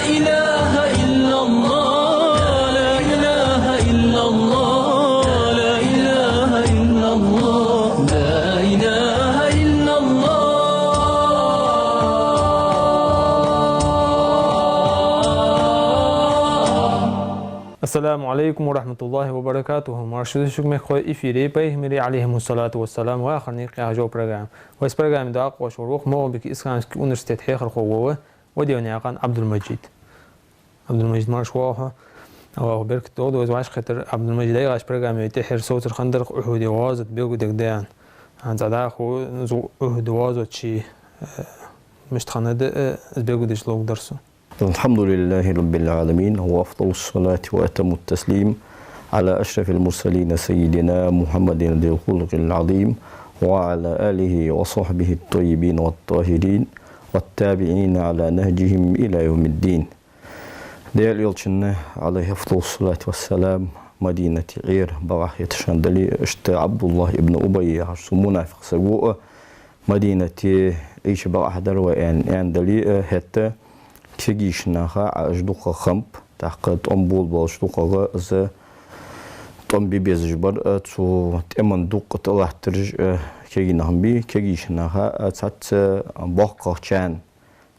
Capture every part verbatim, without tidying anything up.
إله إلا الله، لا إله إلا الله، لا إله إلا الله، لا إله إلا الله. السلام عليكم ورحمة الله وبركاته. Марша дувц шуга, мехкахой, эфире «Пайхамарий, عليهم الصلاة والسلام, вахара никъ» яха программа. Вай программе дакъа лоацаш вар МагӀалбике исламски университета хьехархо вола Вадинаькъан Ӏабдул-Мажид. Ӏабдул-Мажид, марша воагӀалва хьо. АллахӀа беркат долда вай вӀашагӀкхетар. Ӏабдул-Мажид, дӀаяхача программе тӀехьара совцар хиннадар Ухьуде гӀазота белгалдергда аьнна. ХӀанз цхьа дӀахо из Ухьуде гӀазот ший, э, мишта хиннад, э, из белгалдеш ловргдар со. الحمد لله رب العالمين، وأفضل الصلاة وأتم التسليم على أشرف المرسلين سيدنا محمد ذي الخلق العظيم وعلى آله وصحبه الطيبين والطاهرين والتابعين على نهجهم إلى يوم الدين. Даьла Элчано, عليه أفضل الصلاة والسلام, Мадинате Ӏер бакъахьа хеташ хиннадале, иштта Ӏабдуллахь ибн Убай яхаш цу мунафикъ саго а Мадинате Ӏийча бакъахьа дар вай аьнна, аьннадале а, хӀаьта кегийча наха Ӏа уж дукхагӀа хиннаб, тӀаккха тӀом болабелча дукхагӀа из тӀом бе безаш бар, а, цу тӀема дукха тӀалаттараш, а, кегий нах ма бий, кегийча наха, а, цхьацца боккхагӀчарна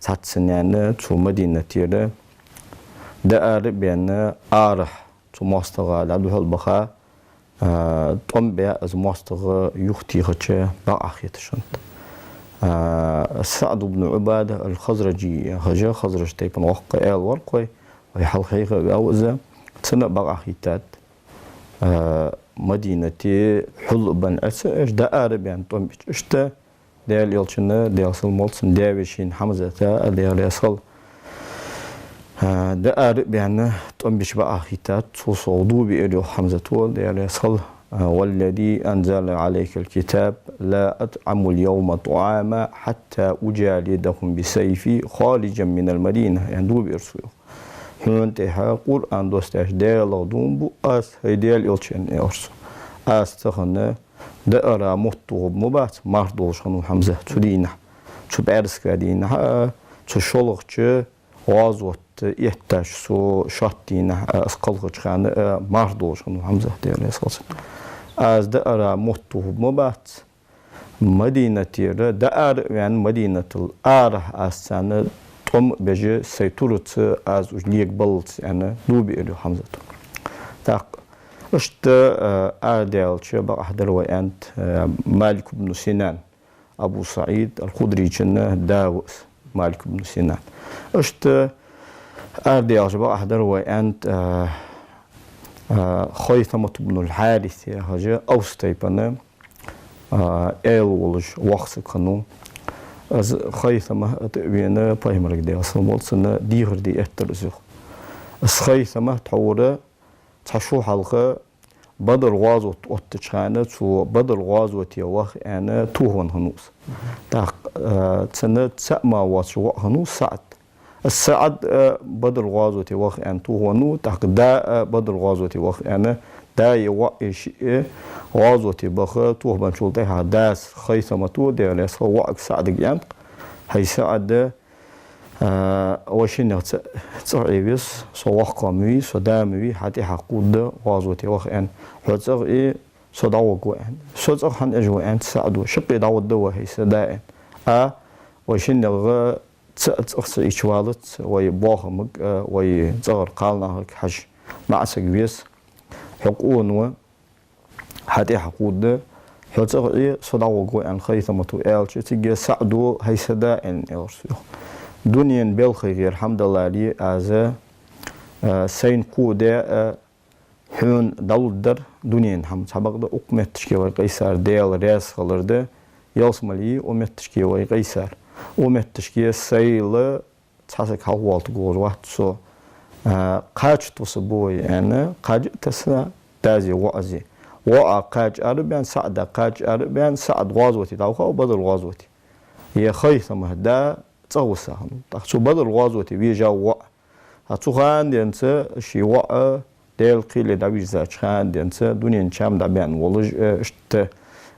цхьацца наьна цу Мадинатера дӀаара а баьнна, арахьа цу моастагӀа дӀадухьал баха, а, тӀом баь, из моастагӀа юхатехача бакъахьа хеташ хиннад. А, СаӀд ибн Ӏубада ал-Хазражи яхаш, Хазраж тайпан воккха аьла вар-кх вай, вай хьалха хьийха а ваьв из, цунна а бакъахьа хийттад. А, Мадинате хьул а баьнна Ӏеца, уж дӀаара а баьнна тӀом бича, иштта Даьла Элчана, Даьла салам хилда цунна, даь-вешийна Хьамзата а, Даьла раьза хилва, а, дӀаара а баьнна тӀом бича бакъахьа хийттад. Цул совгӀа дув биар, йоах Хьамзата, Даьла раьза хилва: والذي أنزل عليك الكتاب لا أطعم اليوم طعاما حتى أجالدهم بسيفي خارجا من المدينة, аьнна, дув биар цо, йоах. Хьона тӀехьа Къуръан доссадеш Даьлах дув буъ аз, хӀай Даьла Элча, аьнна, аьлар цо. Аз тахан дӀаара мотт тохаргма бац, марха долаш хиннав Хьамза цу дийнахьа, цу пӀаьраска дийнахьа а, цу шоллагӀча гӀазот эттача цу шоатта дийнахьа а, аз кхалхача хана а марха долаш хиннав Хьамза, Даьла раьза хилва цунна. Аз дӀаара мотт тохаргма бац, Мадинатера дӀаара а ваьнна, Мадинатал арахьа аз царна тӀом а беш, сай тураца аз уж легабаллалца, аьнна, дув биар, йоах, Хьамзата. ТӀаккха иштта, а, арадаьлча бакъахьа дар вай аьннад, а, Малик ибн Синан, Абу СаӀид ал-Худрийчун да ва из, Малик ибн Синан. Иштта арадаьлча бакъахьа дар вай аьннад, а, а, Хайсамат ибн ал-Хьарис яхаш, Авс тайпан, а, аьла волаш воккха саг хиннав. Из Хайсама тӀа а вена, Пайхамарга, Даьла салам хилда цунна, дехар де эттар из, йоах. Из Хайсама тхьовра цхьа шу хьалха Бадр гӀазот оттача хана цо Бадр гӀазоте ваха аьнна тохавенна хиннав из. ТӀаккха, а, цун цаӀ мара воацаш воӀ хиннав СаӀд. Из СаӀд, а, Бадр гӀазоте ваха аьнна тохавеннав, тӀаккха да а Бадр гӀазоте ваха аьнна, да а, воӀ а, шиъ а гӀазоте баха тохабенначул тӀехьагӀа дас Хайсамата, Даьла раьза хилва, воӀага СаӀдага аьннад-кх: хӀай СаӀд, а, вай шиннех цӀа-, цӀагӀа Ӏе веза, со воккхагӀа ма вий, со да ма вий, хьа тӀехьа кхувргда гӀазоте ваха аьнна. Хьо цӀагӀа Ӏе, со дӀагӀоргва, аьнна. Со цӀагӀа хӀана Ӏеш ва, аьннад СаӀда, шаккхе дӀагӀоргда вай, хӀай са да, аьнна. А, вай шиннех цаӀ цӀагӀа ца Ӏеча валац, вай боахамга а, вай цӀагӀара кхалнахага хьажа маӀа саг веза. Хьо къона ва, хьа тӀехьа кхувргда, хьо цӀагӀа Ӏе, со дӀагӀоргва, аьнна, Хайсамата аьлча, цига СаӀда: хӀай са да, аьнна, аьлар цо, йоах. Дунен белхайгӀер хӀама даларе аз, а, сайна кхо даь а, хьона дӀалургдар дунен хӀама. Цхьабакъда укх метташке вай къийсар, Даьла раьза хилар да, ялсмале я укх метташке вай къийсар. Укх метташке сайла цхьа саг хьалхавоалийтаргва вац со. А, кхача тувсаргба вай, аьнна, кхаж а тесса, дас а, воӀ а. ВоӀ кхача ара а баьнна, СаӀд кхача ара а баьнна, СаӀд гӀазоте дӀавахав, Бадр гӀазоте. Е Хайсама да цӀагӀа виса хиннав. ТӀаккха цу Бадр гӀазоте вежав воӀ. ХӀаьта цу хана денз ший воӀ Даьла кхеле дӀавийрзача хана денз дунен чам дӀабаьнна волаш а, иштта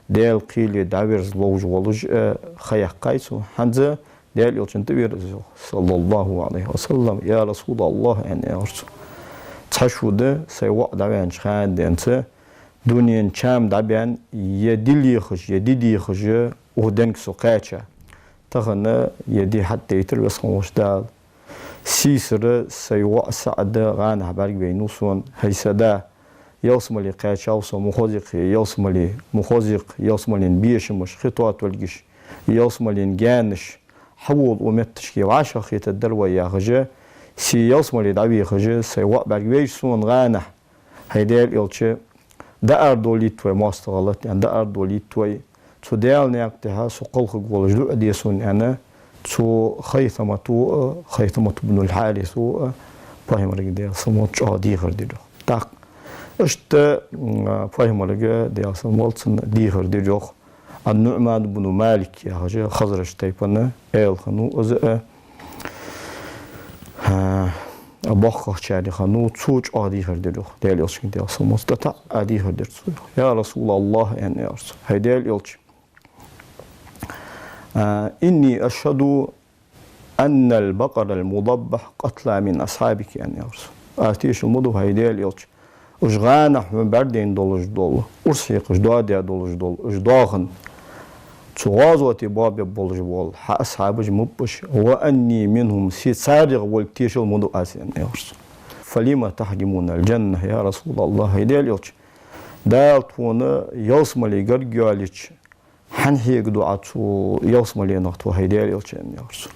Даьла кхеле дӀаверза ловш волаш а ха яьккхай цо. ХӀанз Даьла Элчанна тӀавера из, йоах, صلى الله عليه وسلم. «يا رسول الله», аьнна, аьлар цо. «Цхьа шу да, сай воӀ дӀаваьннача хана денз, дунен чам дӀабаьнна, е ди лехаш, е ди дехаш, укх денга со кхаьча. Тахан ер ди хьатӀадайтар Веза хинна волча Дала. Сийсара сай воӀ СаӀд гӀанахьа бӀаргавайнав сона: ХӀай са да, ялсмале кхаьчав со, ма хоза-кх ялсмале, ма хоза-кх ялсмален бешамаш, хи тоатолгаш, ялсмален гаьнаш хьавола укх метташка вӀашагӀкхетаргдар вай», яхаш, се ялсмале дӀавехаш, сай воӀ бӀаргавайча сона гӀанахьа: «ХӀай Даьла Элча, дӀаарадолийта вай моастагӀал», аьнна, «дӀаарадолийта вай. Цу Даьла наькъа тӀа со кхалхаргволаш дуӀа де сона», аьнна, цу Хайтамата а, Хайтамат ибн аль-Хьариса а Пайхамарга, Даьла салам хилда цунна, чӀоагӀа дехар дир, йоах. ТӀаккха иштта, м, Пайхамарга, Даьла салам хилда цунна, дехар дир, йоах, ан-НуӀман ибн Малик яхаш, Хазраж тайпан аьла хиннав из, а, а, боккхагӀчарех хиннав, цо чӀоагӀа дехар дир, йоах, Даьла Элчанга, Даьла салам хилда цунна, тӀатаӀа дехар дир цо, йоах. «يا رسول الله», аьнна, аьлар цо, «ХӀай Даьла Элча, а, إني أشهد أن البقر المذبح قتلى من أصحابك», аьнна, аьлар цо. «Аз тешал ма ду, хӀай Даьла Элча, уж гӀанахьа хьона бӀаргадайна долаш дола, урс хьекхаш доадаь долаш дола уж доахан цу гӀазоте боабергболаш бола хьа асхьабаш маппаш, وأني منهم, се царех волга тешал ма ду аз», аьнна, аьлар цо. «فلم تحرمنا الجنة يا رسول الله», хӀай Даьла Элча, Дала тхона ялсмале гарга йоалаеча, хӀана хьега ду Ӏа цу ялсмаленах тхо, хӀай Даьла Элча, аьнна, аьлар цо.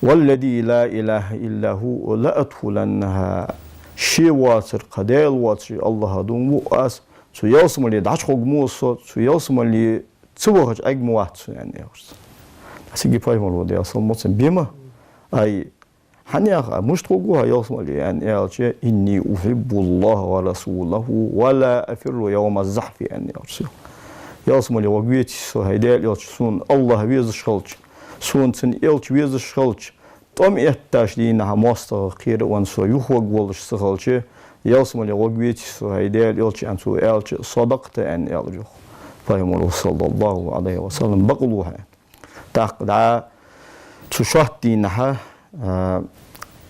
«والذي لا إله إلا هو لأدخلنها», ше воацар кхы Даьла воацаш АллахӀах дув буъ аз, цу ялсмале дӀачухургва со, цу ялсмале ца вахача Ӏергма вац со, аьнна, аьлар цо. Цига Пайхамара, Даьла салам хилда цунна, бима, ай, хӀана яха, мишта хургва хьо ялсмале, аьнна, аьлча, «إني أحب الله ورسوله ولا أفر يوم الزحف», аьнна, аьлар цо. Ялсмале гӀоргвеций со, хӀай Даьла Элча, сона АллахӀ везаш хилча, сона цун Элча везаш хилча, тӀом эттача дийнахьа моастагӀах кхера а венна со юхаваргволаш ца хилча, ялсмале гӀоргвеций со, хӀай Даьла Элча, аьнна, цо аьлча, «صدقت», аьнна, аьлар, йоах, Пайхамара, صلى الله عليه وسلم, бакълув хьо. ТӀаккха дӀа цу шоатта дийнахьа, а,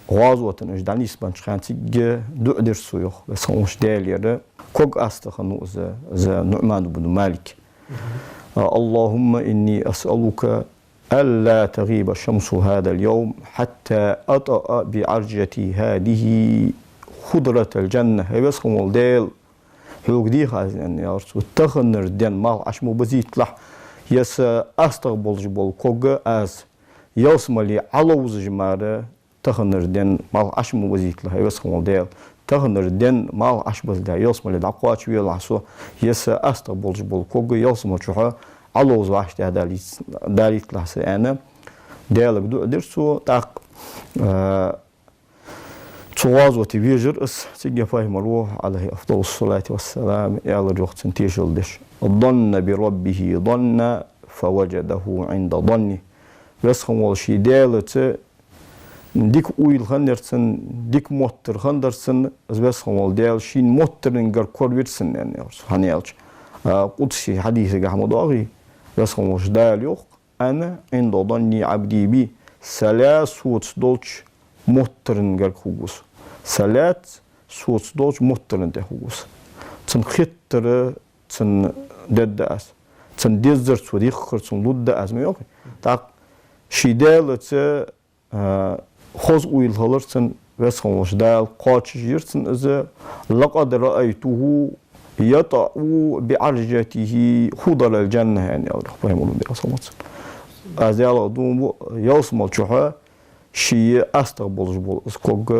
гӀазота уж дӀанийсбеннача хана цига дуӀа дир цо, йоах, Веза хинна волча Даьлагара. Ког астагӀа хиннав из, из НуӀман ибн Малик. А, «اللهم إني أسألك ألا تغيب شمس هذا اليوم حتى أطأ بعرجتي هذه خضرة الجنة». ХӀай Веза хинна вола Даьла, хьога дех аз, аьнна, аьлар цо, таханара ден малх Ӏаш ма базийталахь, е са астагӀа болаш бола ког аз ялсмале Ӏоловзаш мара, таханара ден малх Ӏаш ма базийталахь, хӀай Веза хинна вола Даьла. Таханара ден малх Ӏаш базалехь, ялсмале дӀакхоачавелахь со, е са астагӀа болаш бола ког ялсмале чухьа Ӏоловзаш вӀаштӀехьа далийц-, далийталахь са, аьнна, Даьлага дуӀа дир цо. ТӀаккха, а, цу гӀазоте вежар из, цига Пайхамара, عليه أفضل الصلاة والسلام, аьлар, йоах, цунна тешал деш: «ظن بربه ظنا فوجده عند ظنه». Веза хинна вола ший Даьлаца дика уйла хиннадар цун, дика моттар хиннадар цун, из Веза хинна вола Даьла шийна моттаргара коравир цунна, аьнна, аьлар цо. ХӀана аьлча, а, къудси хьадисагахьа ма доагӀий, Веза хинна волча Дала йоах: «أنا عند ظن عبدي بي». Са лай соца долча моттаргара хургва со. Са лаьца соца долча моттарга тӀа хургва со. Цунна хетар цунна дергда аз. Цунна дезар цо дехар цунна лургда аз, ма йоахий. ТӀаккха ший Даьлаца, а, хоза уйла хилар цунна, Веза хинна волча Дала кхоачашйир цунна из: «لقد رأيته يطأ بعرجته خضر الجنة», аьнна, аьлар, йоах, Пайхамара, Даьла салам хилда цунна. Аз Даьлах дув буъ, ялсмале чухьа ший астагӀа болаш бола из ког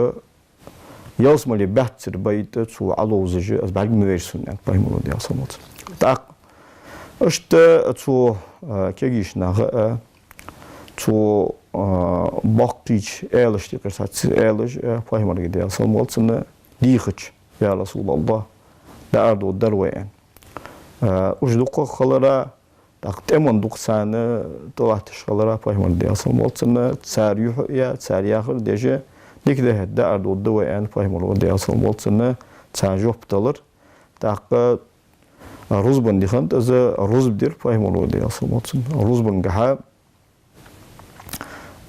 ялсмале баьццара байта цо Ӏоловзаш, из бӀарга ма вайра сона, аьннад Пайхамара, Даьла салам хилда цунна. ТӀаккха иштта цу, а, кегийча наха а, цу, а, боккхийча аьлашта юкъера цхьацца аьлар, а, Пайхамарга, Даьла салам хилда цунна, дийхача: «يا رسول الله, дӀаарадоаргдар вай», аьнна. А, уж дукхагӀа хилар, тӀаккха тӀема дукха царна тӀалатташ хилар, Пайхамар, Даьла салам хилда цунна, цар юхь а яь, цар яхар а деш: «Дика да хӀаьта, дӀаарадоаргда вай», аьнна, Пайхамара, Даьла салам хилда цунна, царна жоп далар. ТӀаккха рузбан ди хиннад из, рузба дир Пайхамара, Даьла салам хилда цунна. Рузбангахьа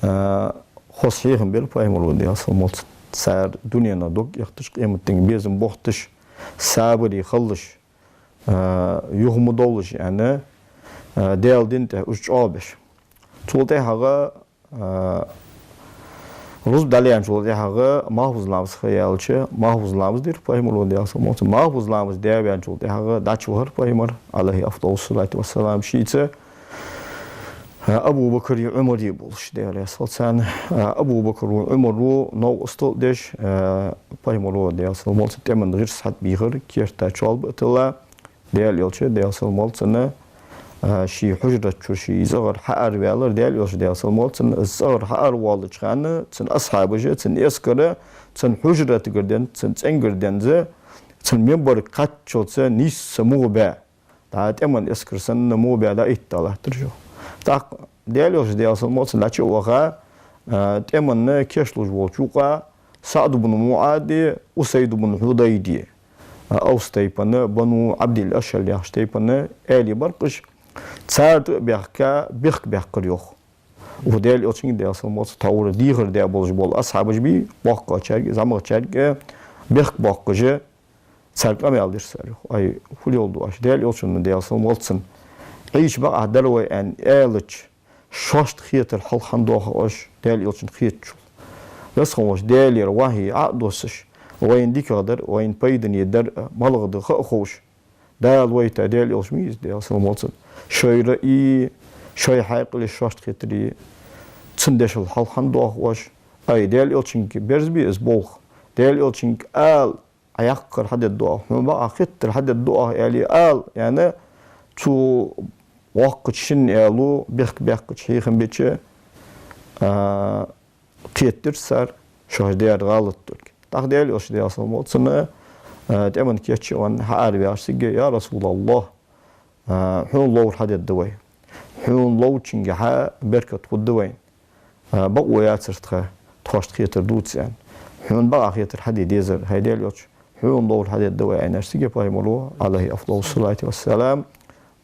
А, хоза хьехам бир пайхамара, Даьла салам хилда цунна. Цар дуненах дог кӀехташ, къематдийнахьа безам ботташ, сабаре хилалаш, а, юха ма довлаш, аьнна, а, Даьла дина тӀа уж чӀоагӀбеш. Цул тӀехьагӀа, а, рузба дӀалаьнначул тӀехьагӀа малхбуза ламаз ха яьлча, малхбуза ламаз дир пайхамара, Даьла салам хилда цунна. Малхбуза ламаз даь ваьнначул тӀехьагӀа дӀачувахар пайхамар, Ӏалайхи афдалу салати вассалам, шийца, а, Абу Бакри Ӏумари болаш, Даьла раьза хилва царна. А, Абу Бакро, Ӏумаро новкъостал деш, а, пайхамара, Даьла салам хилда цунна, тӀема гӀирс хьатӀабийхар, керта чоалба а тилла, Даьла Элча, Даьла салам хилда цунна, а, ший хьужрат чура ший цӀагӀара хьаараваьлар. Даьла Элча, Даьла салам хилда цунна, из цӀагӀара хьааравоалача хана цун асхьабаша, цун эскара, цун хьужратагара денз, цун цӀенгара денз, цун минбарга кхаччалца нийсса мугӀа баь, дӀа тӀема эскар санна мугӀа баь дӀаэтта латтар уж. ТӀаккха Даьла Элча, Даьла салам хилда цунна, дӀачу а ваха, а, тӀема кийчлуш волча юкъа СаӀд ибн МуӀази, Усайд ибн Хьудайри, а, Авс тайпан, Бану Ӏабдил-Ашхьал яхача тайпан аьлий бар-кх уж, цар тӀа а баьхка, бехк баьккхар йоах. Укх Даьла Элчанга, Даьла салам хилда цунна, тхьовра дехар даь болаш бола асхьабаш бий, боккхагӀчаьрга, зӀамагӀчаьрга бехк боаккхаш, царга къамаьл дир цар йоах. Ай, фу леладу оаш? Даьла Элчано, Даьла салам хилда цунна, Ӏийча бакъахьа дар вай аьнна аьлча, шоашта хетар хьалха хӀана доах оаш, Даьла Элчанна хетачул? Веза хинна волча Даьлагара вахьи Ӏо а доссаш, вайна дикагӀа дар, вайна пайдане дар малагӀа да ха а ховш, Дала вайта Даьла Элча ма йий из, Даьла салам хилда цунна. Шоай раъи, шоай хьаькъали, шоашта хетари, цун дешал хьалха хӀана доах оаш? Ай, Даьла Элчанга берзабе из болх. Даьла Элчанга ала, Ӏа яьккхар хьадергда оаха, хьона бакъахьа хетар хьадергда оаха, аьле ала, аьнна, цу воккхача шин аьло, бехк баьккхача хьехам бича, а, кхетадир цар, шоаш даьр гӀалат долга. ТӀаккха Даьла Элча, Даьла салам хилда цунна, а, тӀема кийча а ваьнна, хьаараваьлча цига: «Я РасулаллахӀ, а, хьона ловр хьадергда вай. Хьона ловчунгахьа беркат хургда вайна. А, бокъо яцар тха, тхоашта хетар дувца», — аьнна. «Хьона бакъахьа хетар хьаде дезар, хӀай Даьла Элча, хьона ловр хьадергда вай», — аьннача цига пайхамара, Ӏалайхи афдалу салати вассалам: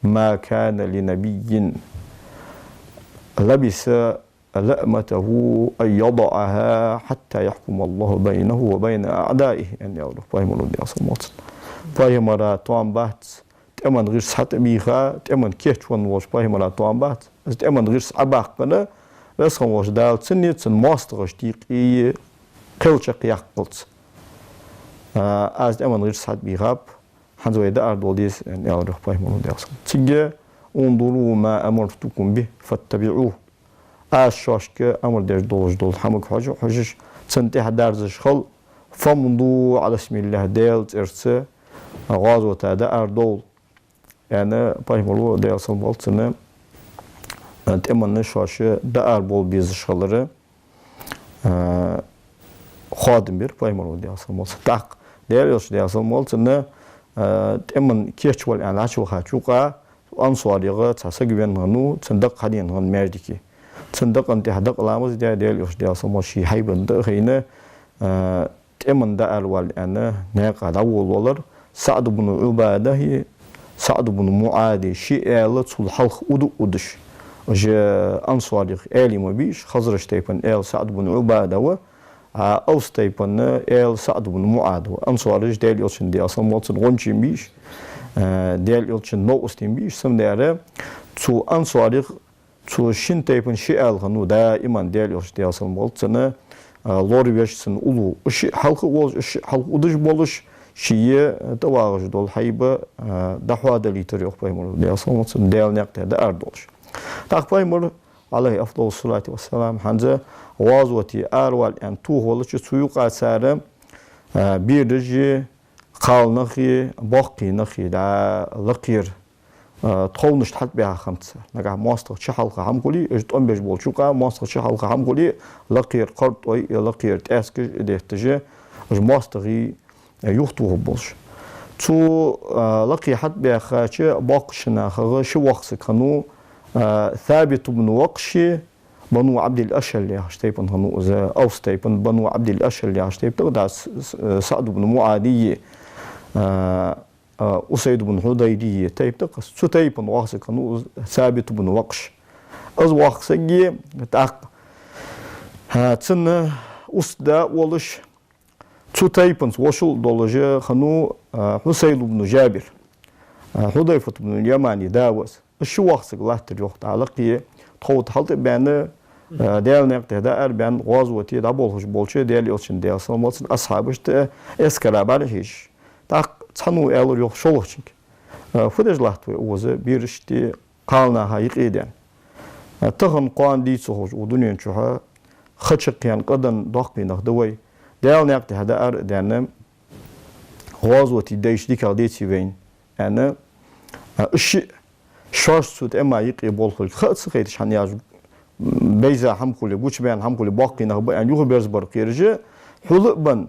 «ما كان لنبي لبس لأمته أن يضعها حتى يحكم الله بينه وبين أعدائه», — аьнна аьлар йоах пайхамара, Даьла салам хилда цунна. Пайхамара тоам бац тӀема гӀирс хьатӀабийха, тӀема кийчвенна волча пайхамара тоам бац из тӀема гӀирс Ӏобаккха, Веза хинна волча Дала цунна, цун моастагӀашта юкъе кхел чакхъяккхалца. А, аз тӀема гӀирс хьатӀабийхаб, хӀанз вай дӀаара довла деза, аьнна аьлар йоах пайхамара, Даьла салам хилда цунна. Цига: «انظروا ما أمرتكم به فاتبعوه». Аз шоашка амар деш долаш дола хӀамага хьожа, хьожаш, цунна тӀехьа дарзаш хила. «فامضوا على اسم الله», Даьла цӀерца гӀазота дӀаара довла, аьнна, пайхамара, Даьла салам хилда цунна, тӀема шоаш дӀаара бовла безаш хилара, а, хоадам бир пайхамара, Даьла салам хилда цунна. ТӀаккха Даьла Элча, Даьла салам хилда цунна, а, тӀема кийчвала аьнна дӀачувахача юкъа, ансарех цхьа саг венна хиннав, цун дакъа хьадена хиннад маьждиге. Цун дакъа тӀа дакъа ламаз даь, Даьла Элча, Даьла салам хилда цунна, ший хьайбана дӀа а хайна, а, тӀема дӀааравала аьнна, наькъа дӀаволавалар. СаӀд ибн Ӏубадеи СаӀд ибн МуӀази ши аьла цул хьалха уда а удаш. Уж ансарех аьлий ма бий уж, Хазраж тайпан аьла СаӀд ибн Ӏубада ва, а Авс тайпан аьла СаӀд ибн МуӀаз ва. Ансараш Даьла Элчан, Даьла салам хилда цунна, гӀончий ма бий уж, а, Даьла Элчан новкъостий ма бий уж, цудухьа цу ансарех цу шин тайпан ши аьла хиннав даим Даьла Элча, Даьла салам хилда цунна, а, лоравеш, цун уллув. Уж шиъ хьалха а волаш, уж шиъ хьалха удаш болаш, ший тӀавагӀаш дола хьайба, а, дӀахьоадалийтар йоах пайхамара, Даьла салам хилда цунна, Даьла наькъа тӀа дӀаара довлаш. ТӀаккха пайхамар, Ӏалайхи афдалу салати вассалам, хӀанз гӀазоте аравала аьнна тохавелча, цу юкъа цар, а, бераши, кхалнахи, боккхий нахи, дӀа лакхера, а, тховнашта хьатӀабаьха хиннад цар. Нагахьа моастагӀча хьалха хӀама хуле, уж тӀом беш болча юкъа моастагӀча хьалха хӀама хуле, лакхера кхортӀой, лакхера тӀаьскаш детташ, уж моастагӀий, а, юхатохаргболаш. Цу, а, лакхе хьатӀабаьхача боккхийча нахах ши воккха саг хиннав, а, Сабит ибн Вакъши, Бану Ӏабдил-Ашхьал яхача тайпан хиннав из, Авс тайпан, Бану Ӏабдил-Ашхьал яхача тайпа тӀа, дас, с-, СаӀд ибн МуӀази, а, а, Усайд ибн Хьудайри тайпа тӀа, цу тайпан воккха саг хиннав из Сабит ибн Вакъш. Из воккха саг, тӀаккха ХӀа, цун устда волаш, цу тайпанца вошал долаш хиннав, а, Хьусайл ибн Джабир, а, Хьузайфат ибн Ямани да ва из. Из ши воккха саг латтар, йоах, тӀаккха тхов тӀа хьалтӀабаьнна, а, Даьла наькъа тӀа дӀаарабаьнна, гӀазоте дӀаболхаш болча Даьла Элчан, Даьла салам хилда цунна, асхьабашта эскара бӀарахьежаш. ТӀаккха цхьанне аьлар, йоах, шоллагӀчунга: «А, фу деш латт вай укхаза, берашта, кхалнаха юкъе даьнна? А, тахан-кхоана дийца ховш укх дунен чухь ха чакхъяьнна, къа денна доккхий нах да вай. Даьла наькъа тӀа дӀаарабаьнна, гӀазоте дайча дикагӀа деций вайна?» — аьнна. А, уж шиъ шоаш цу тӀема юкъе болхалга ха а ца хайташ, хӀана аьлча, м, бейза хӀама хуле, гучабаьнна хӀама хуле, боккхий нах ба аьнна, юхаберзабар кхераш, хьул а бенна,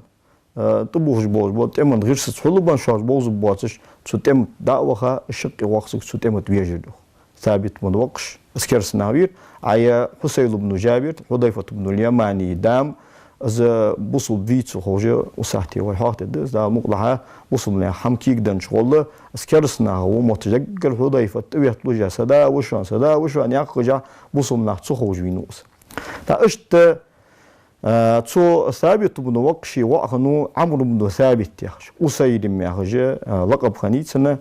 а, тӀабувхаш болаш бола тӀема гӀирсаца хьул а бенна, шоаш бовзаргбоацаш, цу тӀема тӀа дӀа а ваха, шаккхе воккха саг цу тӀема тӀа вежар, йоах. Сабит ибн Ваккъаш, из кераста нах вийра, Ӏа Хьусайл ибн Джабир, Хьузайфат ибн Ямани да-м, из бусалба вий ца ховш, укх сахьате вай хьоахадаьд из, Дала мукъалахь, бусалба наьха хӀама кегаденнача гӀолла, из кераста нах ва мотташ, даггара Хьузайфат тӀаветталуш, са да ва шоана, са да ва шоана, яьккхача бусалба нах ца ховш вийнав из. ТӀаккха иштта, а, цу Сабит ибн Ваккъаша воӀ хиннав Ӏамр ибн Сабит яхаш, Усайлим яхаш, а, лакъаб хиннай цун.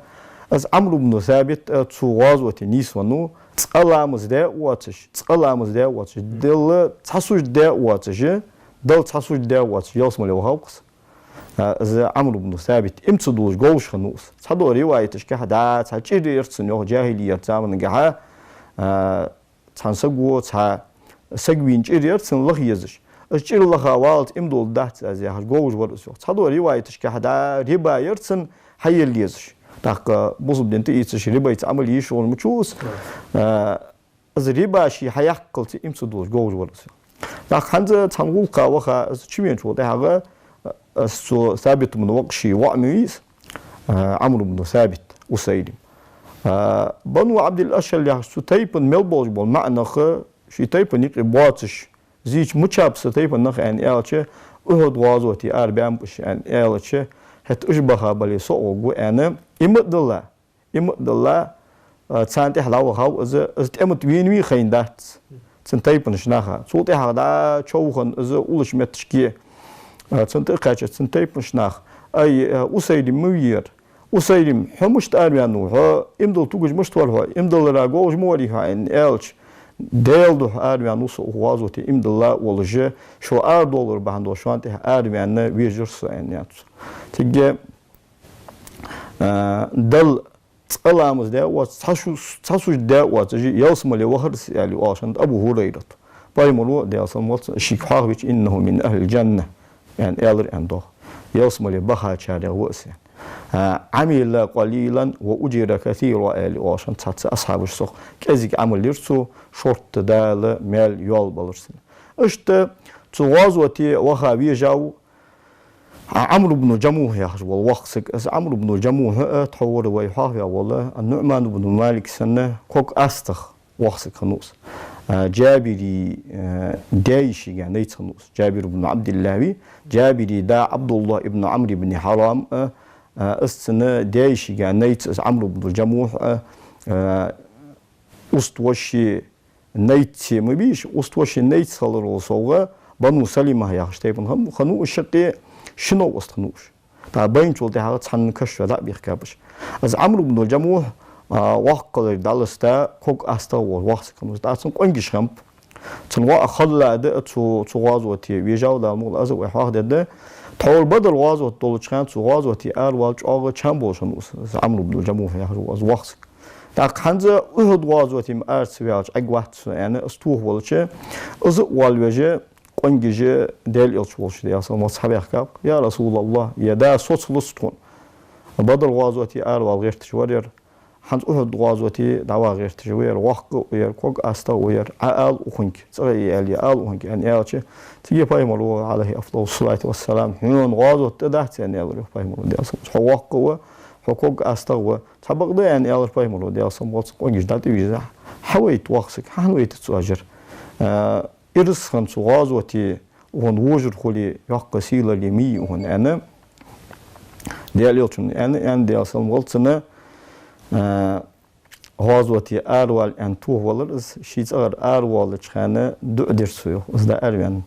Из Ӏамр ибн Сабит, а, цу гӀазоте нийсвеннав, цкъа ламаз даь а воацаш, цкъа ламаз даь а воацаш, Далла цхьа сужда даь а воацаш, Далла цхьа сужда даь а воацаш, ялсмале вахав-кх из. А, из Ӏамр ибн Сабит, иман ца дуллаш говш хиннав из. Цхьадолча риваяташка хьа да, цхьа чӀир яр цун, йоах, джахӀилият заманга хьа, а, цхьан саго, цхьа саг вийна чӀир яр цун лаха езаш. Из чӀир лаха валлалца иман дулларгдац аз яхаш, говш вар из, йоах. Цхьадолча риваяташка хьа да, риба яр цун хьаелла езаш. ТӀаккха бусалба дин тӀаийцаш, рибайца Ӏамал еш волаш ма вий из. А, из риба ше хьаяккхалца иман ца дуллаш говш вар из. ТӀаккха хӀанз цхьан гӀулакха ваха, из чувеначул тӀехьагӀа, а, из цу Сабит ибн Ваккъаша воӀ ма вий из, а, Ӏамр ибн Сабит, Усайлим. А, Бану Ӏабдил-Ашхьал яхача цу тайпан мел болаш бола маӀа нах, ший тайпан юкъе боацаш, зийча мичаб са тайпан нах аьнна аьлча, Ухьуд гӀазоте арабаьннаб уж аьнна аьлча, хӀаьта уж баха бале со а гӀоргва аьнна, иман а дилла, иман а дилла, а, царна тӀехьа дӀавахав из, из тӀема тӀа венавий хайнадац цун тайпанча наха. Цул тӀехьагӀа дӀачувахав из уллача метташка, а, цунна тӀакхаьчача цун тайпанча наха: «Ай, а, Усайлим ма вий ер. Усайлим, хьо мишта араваьннав, хьо иман дилла тугаш мишта вар хьо, иман диллара говш ма варий хьо?» — аьнна аьлча, «Даьла духьа араваьннав со укх гӀазоте иман дилла волаш, шо арадовлар бахьан долаш шоана тӀехьа араваьнна вежар со», — аьнна яц. Цига, а, Далла цкъа ламаз даь а воацаш, цхьа шу-, цхьа сужда даь а воацаш, ялсмале вахар из, аьле оалаш хиннад Абу ХӀурайрата. Пайхамаро, Даьла салам хилда цунна, шийга хьоахавича: «إنه من أهل الجنة», — аьнна аьлар, аьнна, дох. Ялсмале бахачарех ва из, аьнна. А, «عمل قليلا وأجر كثيرا», аьле оалаш хиннад цхьацца асхьабаша, цох: «КӀезига Ӏамал йир цо, шортта Дала маьл йоалабалар цунна». Иштта цу гӀазоте ваха вежав Ӏамр ибн Джамухь яхаш вола воккха саг. Из Ӏамр ибн Джамухь а, тхьовра вай хьоахаваь вола ан-НуӀман ибн Малик санна, ког астагӀа воккха саг хиннав из. А, Джабира, а, даь-йишийга найц хиннав из. Джабир ибн Ӏабдиллахь вий, Джабира да Ӏабдуллахь ибн Ӏамр ибн Хьарам а, а, из цун даь-йишийга найц из Ӏамр ибн Джамухь а, а, уст-воша найц ма бий уж, уст-воша найц хиларал совгӀа, Бану Салима яхаш тайпан хин-, хиннав из, шаккхе ши нов уст хиннав уж. ТӀаккха байначул тӀехьагӀа цхьан каша дӀа а бехкаб уж. Из Ӏамр ибн Джамухь, а, воккхагӀвар дӀаласта, ког астагӀа вола воккха саг хиннав из. ТӀаккха цун къонгаш хиннаб. Цун воӀ Халлад а цу, цу гӀазоте вежав, Дала мукъалахь, из а вай хьоахадаьд. Тхьовра Бадр гӀазот долча хана цу гӀазоте аравала чӀоагӀа чам болаш хиннав из, из Ӏамр ибн Джамухь яхаш вола из воккха саг. ТӀаккха хӀанз Ухьуд гӀазоте-м ара ца ваьлча Ӏергвац со, аьнна, из тохавелча, из а воалавеш, къонгаш Даьла Элча волча, Даьла салам хилда цунна, хьабаьхкаб: «Я РасулаллахӀ, ер да соцалуц тхона. Бадр гӀазоте аравала гӀерташ вар ер, хӀанз Ухьуд гӀазоте дӀаваха гӀерташ ва ер, воккха а ва ер, ког астагӀа а ва ер, Ӏа ала укхунга, цӀагӀа а аьле, ала укхунга», — аьнна аьлча, цига Пайхамаро, Ӏалайхи афдалу ссалату вассалам: «Хьона гӀазот тӀа дац, — аьнна аьлар, йоах, Пайхамаро, Даьла салам хилда цунна, — хьо воккха а ва, хьо ког астагӀа а ва. Цхьабакъда, — аьнна аьлар Пайхамаро, Даьла салам хилда цунна, къонгаш дӀатӀавийрза, — хьавайта, воккха саг, хьахьавайта цу ажар. А, ирс хинна цу гӀазоте укхун вожар хуле, йоккха сийлале ма йий укхун», — аьнна, Даьла Элчано аьнна, аьнна, Даьла салам хилда цунна, а, гӀазоте аравала аьнна тохавелар из, ший цӀагӀара аравоалача хана дуӀа дир цо, йоах, из дӀаараваьнна.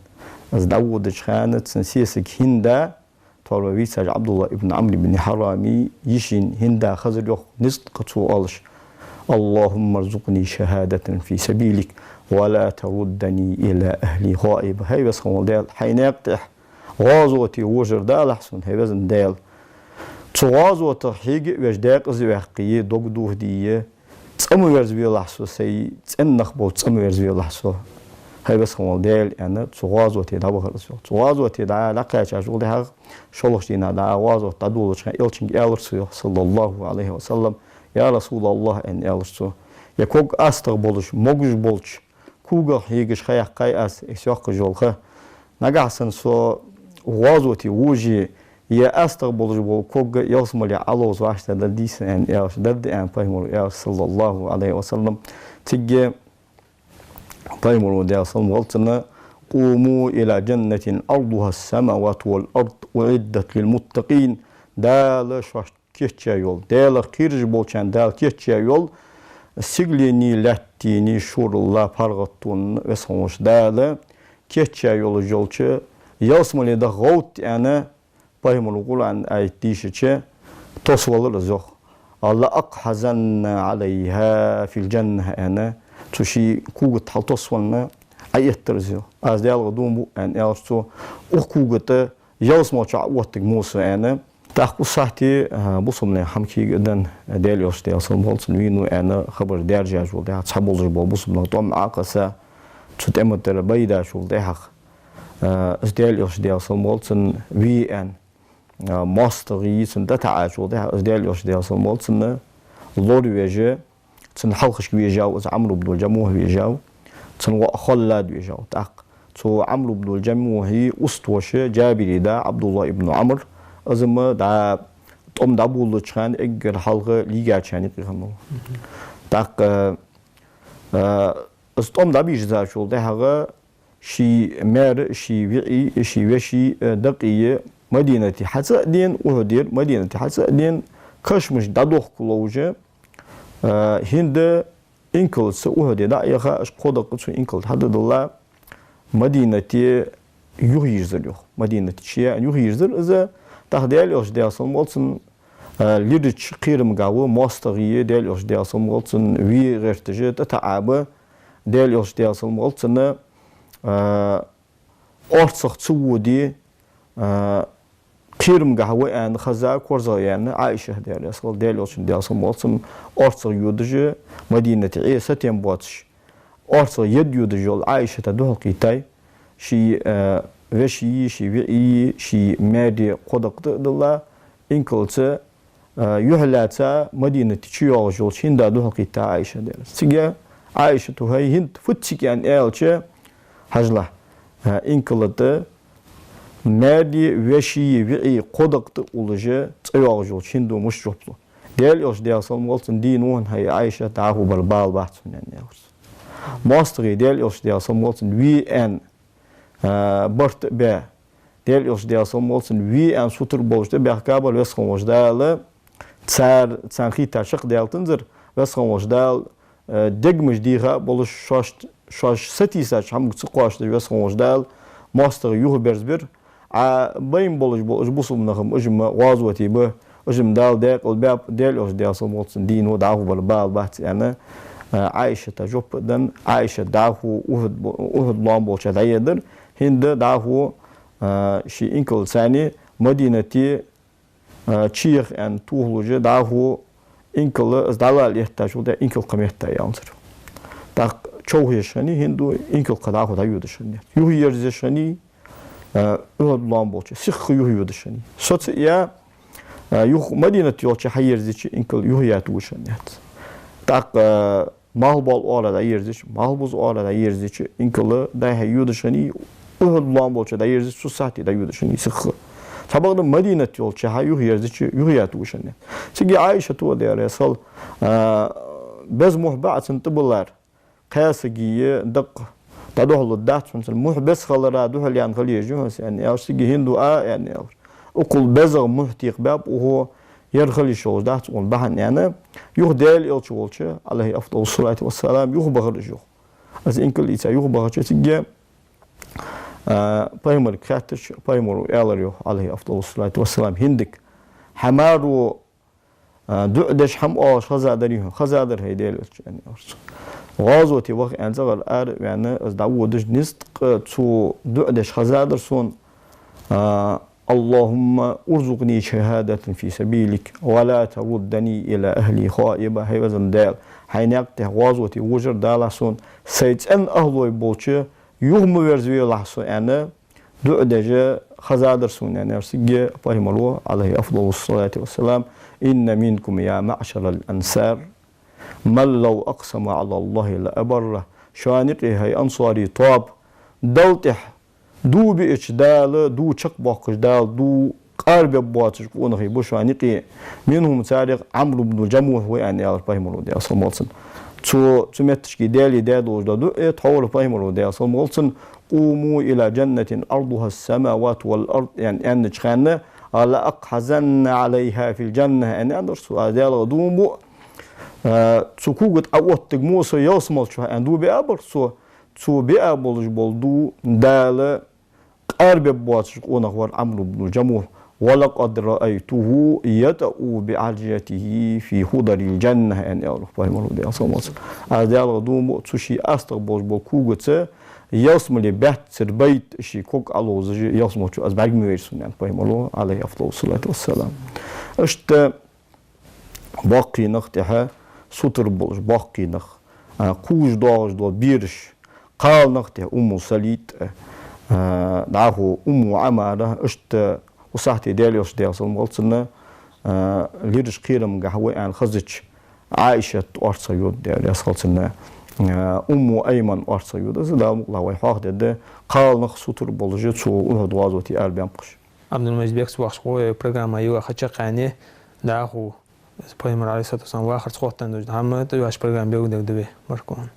Из дӀаводача хана цун сесаг Хинда, тхьовра вийцача Ӏабдуллахь ибн Ӏамр ибн Хьарама йишийна Хинда хазар, йоах, низ тӀа цо оалаш: «اللهم ارزقني شهادة في سبيلك ولا تردني إلى أهلي خائبا». ХӀай Веза хинна вола Даьла, хьай наькъа тӀа гӀазоте вожар далахь сона, хӀай Веза Даьла. Цу гӀазотах хьега а веш, даькъаза а ваьккхе, дог дохаде, цӀа ма верзавелахь со, сай цӀен нах болча цӀа ма верзавелахь со, хӀай Веза хинна вола Даьла, аьнна, цу гӀазоте дӀавахар из, йоах. Цу гӀазоте дӀа-, дӀакхаьчачул тӀехьагӀа шоллагӀча дийнахьа дӀа гӀазоте дӀадолалуча хана Элчанга аьлар цо, йоах, صلى الله عليه وسلم: «يا رسول الله», аьнна, аьлар цо, ер ког астагӀа болаш, могаш болча когах хьегаш ха яьккхай аз, из йоаккхаш йола ха. Нагахьа санна со гӀазоте воже, ер астагӀа болаш бола ког ялсмале Ӏоловза вӀаштӀехьадаргдий сона, аьнна, аьлча, даргда, аьнна, пайхамаро аьлча, صلى الله عليه وسلم. Цига пайхамаро, Даьла салам хилда цунна: «قوموا إلى جنة عرضها السماوات والأرض أعدت للمتقين». Дала шоашта кийчъяь йола, Даьлах кхераш болчарна Дала кийчъяь йола, сигаленеи лаьттанеи шоралла паргӀатонна Веза хинна волча Дала кийчъяь йолаш йолча ялсмале даха гӀовтта, аьнна, пайхамаро Къуръан аят дийшача, тосвелар из, йоах: «لأقعزن عليها في الجنة», аьнна, цу ший кога тӀа хьалтосвенна Ӏоэттар из, йоах. «Аз Даьлах дув буъ», аьнна, аьлча цо, «укх кога тӀа ялсмала чу Ӏооттаргва со», аьнна. ТӀаккха укх сахьте, а, бусалба наьха хӀама кега а денна, Даьла Элча, Даьла салам хилда цунна, вийнав аьнна хабар даьржачул тӀехьагӀа, цхьаболаш бола бусалба нах тӀом Ӏокхесса, цу тӀема тӀара байдачул тӀехьагӀа, а, из Даьла Элча, Даьла салам хилда цунна, ве аьнна, а, моастагӀий цунна тӀатаӀачул тӀехьагӀа, из Даьла Элча, Даьла салам хилда цунна, лоравеш, цун хьалхашка вежав из, Ӏамр ибн аль-Джамухь вежав, цун воӀ Халлад вежав. ТӀаккха цу Ӏамр ибн аль-Джамухьа устагӀа воша Джабира да Ӏабдуллахь ибн Ӏамр, из-м дӀа тӀом дӀаболалуча хана эггара хьалха лийгачарна юкъе хиннав. ТӀаккха, а, из тӀом дӀабийрзачул тӀехьагӀа ший маьра, ший виӀий, ший веший, э, дакъий Мадинате хьацӀа а дена, Ухьудера Мадинате хьацӀа а дена, кашамаш дӀадохка ловш, э, Хинда инкалца Ухьуде дӀа а яха, уж кхо дакъа цу инкала тӀа хьададалла, Мадинате юхайийрзар, йоах. Мадинате чуяьнна юхайийрзар из. ТӀаккха Даьла Элча, Даьла салам хилда цунна, э, лирача кхерамгахьа ва моастагӀий, Даьла Элча, Даьла салам хилда цунна, ве гӀерташ тӀатаӀаб, Даьла Элча, Даьла салам хилда цунна, а, орцагӀа ца воде, а, кхерамгахьа ва аьнна хеза, корзагӀъяьнна Ӏайшат, Даьла раьза хилва, Даьла Элчанна, Даьла салам хилда цунна, орцагӀа йодаш, Мадинате Ӏе сатем боацаш, орцагӀа ед йодаш йола Ӏайшата духьалкхийттай, ший, а, вешийи, ший виӀийи, ший маьре кхо дакъа тӀа а дилла, инкалца а, юхьлаьца Мадинате чуйоагӀаш йолча Хинда духьалкхийттай Ӏайшат, Даьла раьза хилва. Цига Ӏайшата: «ХӀай Хинд, фуд цига?» аьнна аьлча, хьажалахь, а, инкала тӀа маьре, вешийи, виӀийи кхо дакъа тӀа уллаш цӀайоагӀаш йолча Хинда мишта жоп лу. Даьла Элча, Даьла салам хилда цунна, дийна ва хьона, хӀай Ӏайшат, дӀахо бар бала бац хьона, аьнна, аьлар цо. МоастагӀий, Даьла Элча, Даьла салам хилда цунна, ве аьнна, а, барт а баь, Даьла Элча, Даьла салам хилда цунна, ве аьнна сутара болаш тӀабаьхкабар Веза хинна волча Дала, цар, царна хийттар чакхдаьлтанзар, Веза хинна волча Дала, а, дегаш дийха а болаш, шоаш, шоаш сатийсача хӀамага ца кхоачаш Веза хинна волча Дала моастагӀий юхаберзабир. Ӏа бейна болаш бола уж бусалба нах-м, уж-м гӀазоте ба, уж-м Дала даькъала баьб, Даьла Элча, Даьла салам хилда цунна, дийна ва, дӀахо бар бала бац, аьнна, а, Ӏайшата жоп а денна, Ӏайшат дӀахо Ухьуд бо-, Ухьуд лоам болча дӀаедир, Хинда дӀахо, а, ший инкалца цхьана Мадинате, а, чуеха аьнна тохалуш, дӀахо инкал из дӀалала эттачул тӀехьагӀа инкал кхы метта яьланзар. ТӀаккха човхаеш хиннай Хинда, инкал кхы дӀахо дӀайодаш хиннаяц. Юхаерзаеш хиннай, а, Ухьуд лоам болча сиха юхайодаш хиннай. Соцаяь, а, юха Мадинате йолча хьаерзача инкал юхаяь тувш хиннаяц. ТӀаккха, а, малхбоал оагӀора дӀаерзача, малхбуза оагӀора дӀаерзача инкал дӀа-хьа йодаш хиннай, Ухьуд лоам болча дӀаерзача цу сахьте дӀайодаш хиннай сиха. Цхьабакъда Мадинате йолча хьа юхаерзача юхаяь тувш хиннаяц. Цига Ӏайшата, Даьла раьза хилва, а, беза мухь ба Ӏа цунна тӀабиллар. Кхаь сагий дакъа дӀадохалургдац хьона цунна, мухь беза хилара духьалъяьнна хила езаш я хьона са, аьнна, аьлча, цига Хинда: «А», аьнна, аьлар. Укхул безагӀа мухь текхабаьб укхо, Ер хила йиш йолаш дац цун бахьан, аьнна, юха Даьла Элча волча, Ӏалайхи афдалу ссалату вассалам, юха бахар уж юха. Из инкал ийца юха бахача цига, а, пайхамарга хаьттача, пайхамара аьлар йоах, Ӏалайхи афдалу ссалату вассалам, хӀинца дика. Хьа маро, а, дуӀа деш хӀама оалаш хезадар хьона? Хезадар, хӀай Даьла Элча, аьнна, аьлар цо. ГӀазоте ваха, аьнна, цӀагӀара ара а ваьнна, из дӀаводаш низ, ткъа цо дуӀа деш хезадар сона, а, اللهم ارزقني شهادة في سبيلك ولا تردني إلى أهلي خائبة. ХӀай веза Даьла, хьай наькъа тӀа гӀазоте вожар далахь сона, сай цӀен ахӀлой болча юха ма верзавелахь со, аьнна, дуӀа деш хезадар сона, аьнна, аьлар цига пайхамара, Ӏалайхи афдалу ссалату вассалам. إن منكم يا معشر الأنصار من لو أقسم على الله لأبره. Шоана юкъе, хӀай ансарий тоаба, Далла тӀа дув биача Дала, дув чакхбоаккхаш Дала, дув къарбергбоацаш къонахий ба шоана юкъе. منهم, царех Ӏамр ибн Джамухь ва, аьнна, аьлар пайхамара, Даьла салам хилда цунна. Цо цу метташка Даьлага даь долаш дола дуӀа, тхьовра пайхамара, Даьла салам хилда цунна: قوموا إلى جنة عرضها السماوات والأرض, аьнна, аьннача хана, لأقعزن عليها في الجنة, аьнна, аьннадар цо, аз Даьлах дув буъ, а, цу кога тӀа Ӏооттаргва мо со ялсмала чу, аьнна, дув биа бар цо. Цо биа болаш бола дув Дала къарбергбоацаш къонах вар Ӏамр ибн Джамухь. ولقد رأيته يطأ بعرجته في خضر الجنة, аьнна, аьлар пайхамара, Даьла салам хилда цунна. Аз Даьлах дув буъ, цо ший астагӀа болаш бола когаца ялсмале баьццара байта ший ког Ӏоловзаш ялсмала чу аз бӀаргавайра сона, аьннад пайхамара, Ӏалайхи афдалу ссалату вассалам. Иштта боккхий нах тӀехьа сутара болаш, боккхий нах, а, кхувш доагӀаш дола бераш, кхалнах тӀехьа Умму Салит, а, дӀахо Умму Ӏамара, иштта укх сахьте Даьла Элча, Даьла салам хилда цунна, а, лираш кхерамгахьа ва аьнна хезача, Ӏаишат орцагӀйода, Даьла раьза хилва цунна, а, Умму Айман орцагӀйода, из Дала мукъалахь вай хьоахадергда, кхалнах сутара болаш цу Ухьуд гӀазоте арабаьннаб-кх уж. Ӏабдул-Мажид Бекс, вахаш гӀо, программа юха чакхъяьннай, дӀахо пайхамара, Ӏалайхи ссалату вассалам, вахарца хоттаденна дола хӀама, тӀаваьш программа белгалдергда вай, маркон.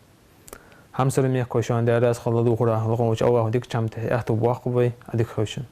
Хьамсара мехкахой, шоана Даьла раьза хилва, ладувгӀарах лакхаволча АллахӀа дикача хӀаман тӀа аьттув боаккхалба вай, Ӏадика хийла шун.